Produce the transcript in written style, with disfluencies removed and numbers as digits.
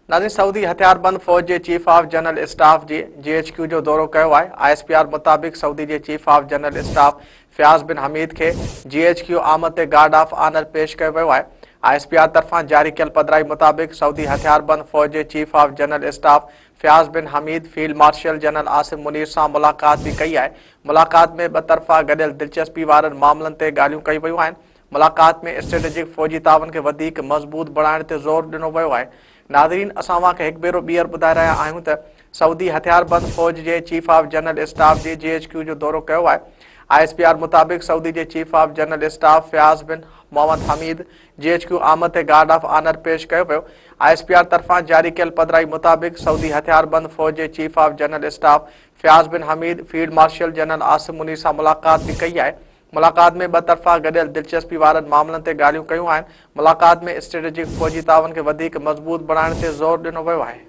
ناظرين سعودي هٿياربند فوج جي چيف آف جنرل اسٽاف جي جي ايڇ ڪيو جو دورو ڪيو آهي. I S P R مطابق سعودي جي chief of general staff Fayyad bin Hamid کي جي ايڇ ڪيو آمد تي گارڊ آف آنر پيش ڪيو ويو آهي. I S P R طرفان جاري ڪيل پڌرائي مطابق سعودي هٿياربند فوج جي chief of general staff Fayyad bin Hamid field marshal general Asim Munir سان ملاقات به ڪئي آهي. ملاقات ۾ ٻطرفا گڏيل دلچسپي وارن معاملن تي ڳالهيون ڪيون ويون آهن. ملاقات ۾ اسٽريٽجڪ فوجي تعاون کي وڌيڪ مضبوط بڻائڻ تي زور ڏنو ويو آهي. ناظرين اسان اوهان کي هڪ ڀيرو ٻيهر ٻڌائي رهيا آهيون ته سعودي هٿياربند فوج جي چيف آف جنرل اسٽاف جي جي ايڇ ڪيو جو دورو ڪيو آهي. I S P R مطابق سعودي جي chief of general staff Fayyad bin Muhammad Hamid G H Q آمد تي گارڊ آف آنر پيش ڪيو ويو. I S P R طرفان جاري ڪيل پڌرائي مطابق سعودي هٿياربند فوج جي chief of general staff Fayyad bin Hamid field marshal general Asim Munir سان ملاقات به ڪئي آهي. ملاقات ۾ ٻطرفا گڏيل دلچسپي وارن معاملن تي ڳالهيون ڪيون آهن، ملاقات ۾ اسٽريٽجڪ فوجي تعاون کي وڌيڪ مضبوط بڻائڻ تي زور ڏنو ويو آهي.